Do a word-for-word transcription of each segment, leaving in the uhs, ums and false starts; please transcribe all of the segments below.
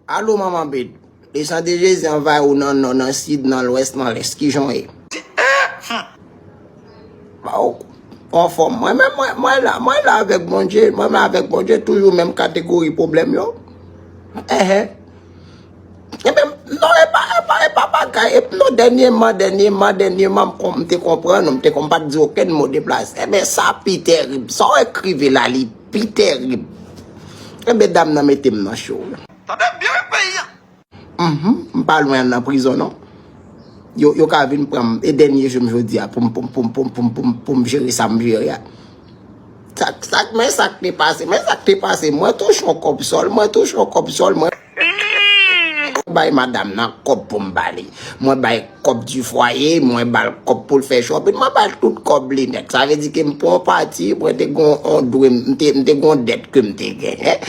Alo, manman bèt. Le san de Jezi anvayi w nan nò, nan sid, nan lwès, nan lès. Kijan w ye? Ba w anfòm. Mwen menm, mwen, mwen la, mwen la avèk Bondye. Mwen la avèk Bondye, toujou menm kategori pwoblèm yo. Enhen. Ebyen, non, e pa, e pa, e pa bagay. E non, dènyèman, dènyèman, dènyèman, m kon-, m te konprann ou, m te konn pa t di okenn mo deplase. Ebyen, sa pi tèrib. Sa w wè k rive la, li pi tèrib. Ebyen, dam nan mete m nan cho. Tande byen peyi a. Mhm, m pa lwen al nan prizon, non. Yo, yo ka vin pran m, e dènye jou m jodi a, pou m, pou m, pou m, pou m, pou m, pou m, pou m jere sa m jere a. Sa, sa, men sa k te pase, men sa k te pase. Mwen touche yon kòb sòl, mwen touche yon kòb sòl, mwen bay madanm nan kòb pou m ba li. Mwen bay kòb di fwaye, mwen ba l kòb pou l fè shopping, mwen ba l tout kòb li nèt. Sa vle di ke m pran yon pati, mwen te gon yon dwe, m te, m te gon dèt ke m te genyen.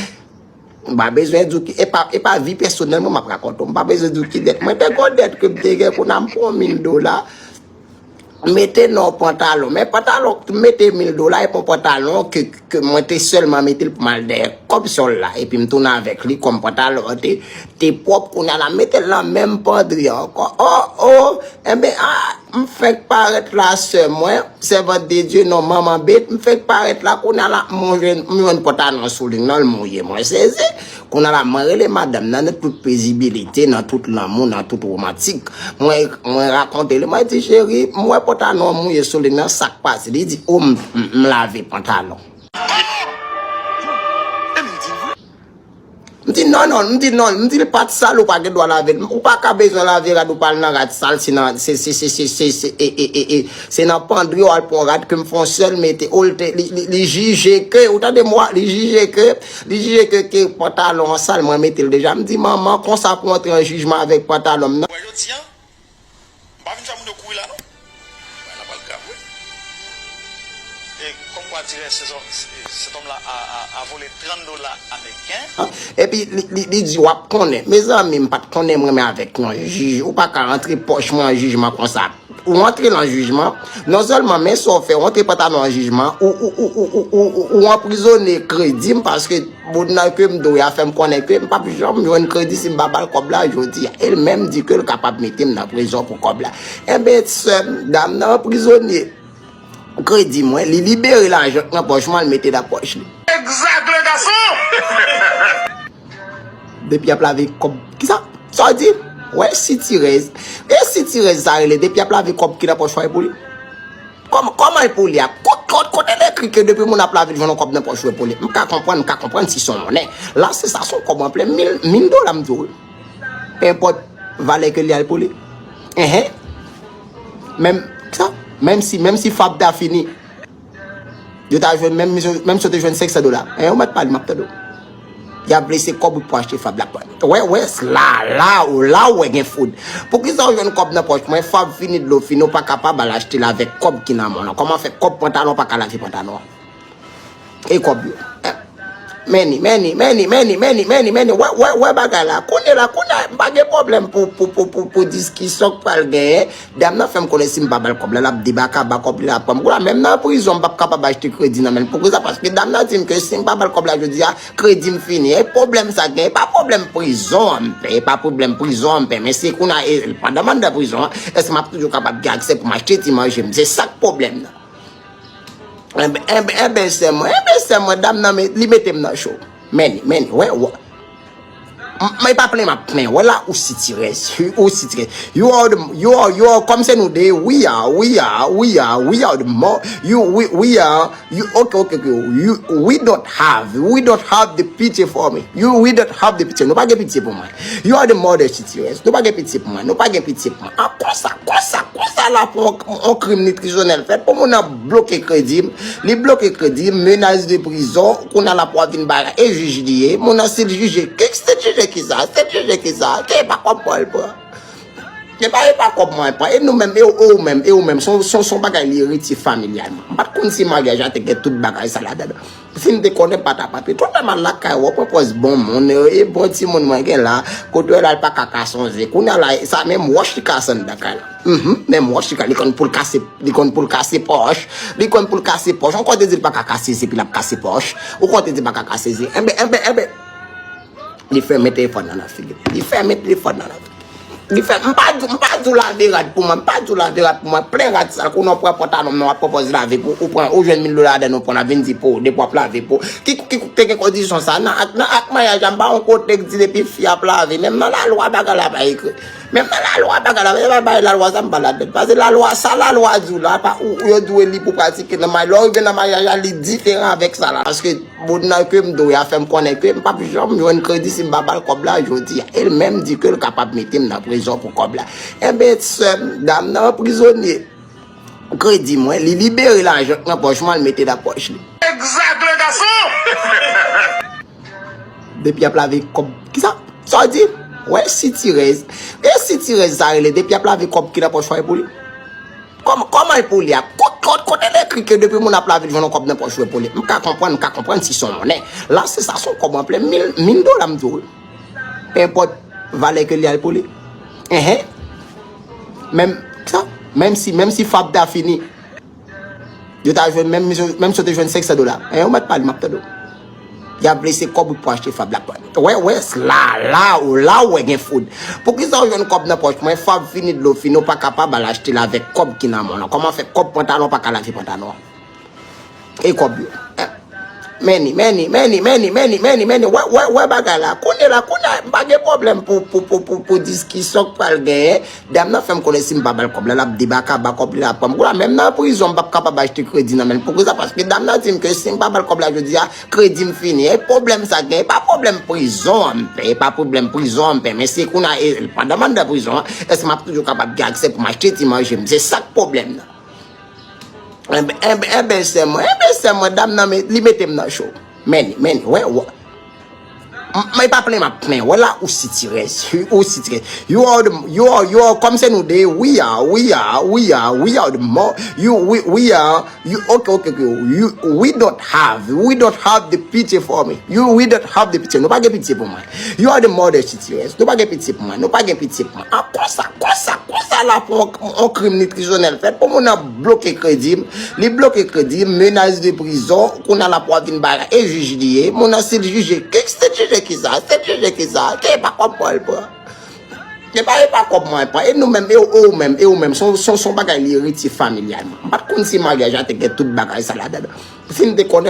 M pa bezwen di w ki, e pa, e pa vi pèsonèl mwen m ap rakonte w. M pa bezwen di w ki dèt. Mwen te gon dèt ke m te gen, kounye a m pran mil dola. Mete nan yon pantalon. Men pantalon, mete mil dola, e pran pantalon ke, ke mwen te sèlman mete l pou m al dèyè kòb sòl la. Epi m tounen avèk li kòm pantalon an te, te pwòp. Kounye a la, mete l nan menm pandri ankò. Oh, oh! Enben, ah, m fenk parèt la, sè mwen, sèvant de Dye, non, manman bèt, m fenk parèt la, kounye a la, m jwenn, m jwenn pantalon sou li, non, l mouye, mwen sezi. Kounye a la, mwen rele madanm nan, nan tout pezibilite, nan tout lanmou, nan tout womantik. Mwen, mwen rakonte li, mwen di, cheri, m wè pantalon an mouye sou li, nan sa k pase? Li di, o, m, m, m lave pantalon. M di, non, non, m di, non, m di, l pa t sal, ou pa gen dwa lave l. Ou pa ka bezwen lave rad ou pa al nan rad sal, se nan, se, se, se, se, se, e, e, e, e, se nan pandri w al pran rad ke m fè yon sèl mete, o, l te, li, li, li jije ke, ou tande m, li jije ke, li jije ke, ke pantalon an sal, mwen mete l deja. M di, manman, konsa pou antre an jijman avèk pantalon m nan. Wè jodi a, m pa vin fè moun yo kouri la, non. Bagay la pral grav, wi. E kòmkwa dirè sezon, se, se tòm la a, a, a vole trant dola ameriken. Epi li, li, li di, w ap konnen. Mezanmi, m pa t konnen m renmen avèk yon jij. Ou pa ka rantre pòch mwen an jijman konsa. Ou antre nan jijman, non sèlman men sa w fè, ou antre pantalon an jijman, ou, ou, ou anprizone kredi m, paske moun nan ke m dwe a fè m konnen ke m p ap janm jwenn kredi si m pa ba l kòb la jodi a. E l menm di ke l kapab mete m nan prizon pou kòb la. Enben, sè m, dam nan anprizone kredi mwen, li libere lajan k nan pòch mwen, l mete nan pòch li. Egzak, le gason! Depi y ap lave kòb, kisa? Sa w di? Wè sitirèz. E sitirèz sa rele, depi y ap lave kòb ki nan pòch ou, e pou li? Kòm-, kòman e pou li a? Kot, kot, kote l ekri ke depi moun ap lave l jwenn yon kòb nan pòch ou, e pou li? M ka konprann, m ka konprann si se yon monnen. La, se sa, se yon kòb anplè, mil, mil dola, m di w. Pe enpòt valè ke li a, e pou li. Enhen. Menm sa, menm si, menm si fab ta fini, yo ta jwenn menm, menm si yo te jwenn senk san dola. Enhen, ou mèt pale, m ap tande w. Y ap lese kòb ou pou achte fab la. Wè, wè, la, la, ou, la, ou wè gen foud. Poukisa ou jwenn kòb nan pòch mwen, fab fini, dlo fini, ou pa kapab al achte l avèk kòb ki nan men w lan? Kòman fè kòb pantalon pa ka lave pantalon an? E kòb yo. Meni, meni, meni, meni, meni, meni, meni. Wè, wè, wè bagay la. Kounye la, kounye a, m pa gen pwoblèm pou, pou, pou, pou, pou diskisyon k pral genyen. Dam nan fè m konnen si m pa ba l kòb la, l ap debake, ap ba kòb li la, ap pran m. Kounye a, menm nan prizon, m p ap kapab achte kredi nan men l. Poukisa? Paske dam nan di m ke si m pa ba l kòb la jodi a, kredi m fini. E pwoblèm sa gen, e pa pwoblèm prizon an m pè, e pa pwoblèm prizon an m pè. Men si kounye a, e, pandan m anndan prizon an, èske m ap toujou kapab gen aksè pou m achte ti manje m? Se sa k pwoblèm nan. Enben, enben, enben, sè mwen, enben, sè mwen, dam nan, me-, li mete m nan cho. Men, men, wè, wè. M-, men pa plen, m ap plen. Wè la, ou sitirèz. Ou sitirèz. You are the, you are, you are, kòm se nou de, we are, we are, we are, we are the more, you, we, we are, you, ok, ok, ok, you, we don't have, we don't have the pity for me. You, we don't have the pity. Nou pa gen pitye pou mwen. You are the mother sitirèz. Nou pa gen pitye pou mwen. Nou pa gen pitye pou mwen. Ah, konsa, konsa, konsa la pou yon, yon krim nitrisyonèl fèt. Pou moun nan bloke kredi m. Li bloke kredi m, menas de prizon. Kounye a la pou ap vin bagay. E jij li ye. Moun nan si l jije. Ki, si l jije kisa? Si l jije kisa? Ke e pa kòb mwen l pran. E pa, e pa kòb mwen l pran. E nou menm, e ou, e ou menm, e ou menm. Se yon, se yon, se yon bagay li eritye familyalman. M pa t konn si maryaj la te gen tout bagay sa ladan. Si m te konnen patapati, tout lè m al lakay ou, ou pran pòz bon moun, e bon timoun mwen gen la, kote w la l pa ka kase yon ze. Kounye a la, sa menm wòch li kase anndan kay la. Mhm, menm wòch li ka, li konn pou l kase, li konn pou l kase pòch, li konn pou l kase pòch. Ou konn te di l pa ka kase ze, epi l ap kase pòch. Ou konn te di l pa ka kase ze. Enben, enben, enben. Li fèmen telefòn nan nan figi. Li fèmen telefòn nan nan figi. Li fè, m pa di, m pa di w lave rad pou mwen, m pa di w lave rad pou mwen. Plen rad sal, kounye w pran pantalon m nan, w ap pran pòz lave pou ou pran, ou jwenn mil dola ladan, ou pran, w ap vin di pou, depi w ap lave pou. Ki, ki, ki te gen kondisyon sa? Nan ak, nan ak maryaj la, m pa yon kote k di depi fi ap lave. Menm nan lalwa, bagay la pa ekri. Menm nan lalwa, bagay la, bagay, bagay lalwa sa, m pa ladann. Paske lalwa, sa lalwa di w la, pa ou, ou yo di w e li pou pratike nan may-, lè w rive nan maryaj la, li diferan avèk sa la. Paske moun nan ke m dwe a fè m konnen ke m p ap janm jwenn kredi si m pa ba l kòb la jodi a. E l menm di ke l kapab mete m nan prizon pou kòb la. Enben, sè m, dam nan anprizone kredi mwen, li libere lajan k nan pòch mwen, l mete nan pòch li. Exact, le garçon! Depi ap lave kòb, kisa? Sa w di? Wè, sitirèz. E sitirèz sa rele, depi ap lave kòb ki nan pòch fwa e pou li. Kòm-, kòman e pou li a? Kot, kot, kote l ekri ke depi moun ap lave l jwenn yon kòb nan pòch ou e pou li? M ka konprann, m ka konprann si se yon monnen. La, se sa, se yon kòb anplè, mil, mil dola m di w wi. Penenpòt valè ke li al pou li. Enhen. Menm sa, menm si, menm si fab ta fini, yo ta jwenn menm, menm si yo te jwenn senk san dola. Enhen, ou mèt pale, m ap tande w. Y ap lese kòb ou pou achte fab la. Wè, wè, la, la, ou la, ou wè gen foud. Poukisa ou jwenn kòb nan pòch mwen, fab fini, dlo fini, ou pa kapab al achte l avèk kòb ki nan men w lan? Kòman fè kòb pantalon pa ka lave pantalon? E kòb yo? Meni, meni, meni, meni, meni, meni, meni. Wè, wè, wè bagay la. Kounye la, kounye la, m pa gen pwoblèm pou, pou, pou, pou, pou diskisyon k pral genyen. Dam nan fè m konnen si m pa ba l kòb la, l ap debake, ap ba kòb li, l ap pran m. Kou la, menm nan prizon, m p ap kapab achte kredi nan men l. Poukisa? Paske dam nan di m ke si m pa ba l kòb la jodi a, kredi m fini. E pwoblèm sa gen, e pa pwoblèm prizon an m pè, e pa pwoblèm prizon an m pè. Men si kounye a, e, pandan m anndan prizon an, èske m ap toujou kapab gen aksè pou m achte ti manje m? Se sa k pwoblèm nan. Enben, enben, enben, sè mwen, enben, sè mwen, dam nan, me-, li mete m nan cho. Men, men, wè, wè. M-, men pa plen m ap plen. Wè la, ou sitirèz. Ou sitirèz. You are the, you are, you are, kòm se nou de, we are, we are, we are, we are the more, you, we, we are, you, ok, ok, ok, you, we don't have, we don't have the pity for me. You, we don't have the pity. Nou pa gen pitye pou mwen. You are the mother sitirèz. Nou pa gen pitye pou mwen. Nou pa gen pitye pou mwen. An konsa, konsa, konsa la pou yon, yon krim nitrisyonèl fèt. Pou moun nan bloke kredi m. Li bloke kredi m, menas de prizon. Kounye a la pou a vin bagay. E jij li ye. Moun nan se l jije. Ki, se l jije ki sa? Se l jije ki sa? Se pa kòb mwen l pran. E pa, e pa kòb mwen l pran. E nou menm, e ou, e ou menm, e ou menm. Se yon, se yon, se yon bagay li eritye familyalman. M pa t konn si maryaj la te gen tout bagay sa ladan. Si m te konnen,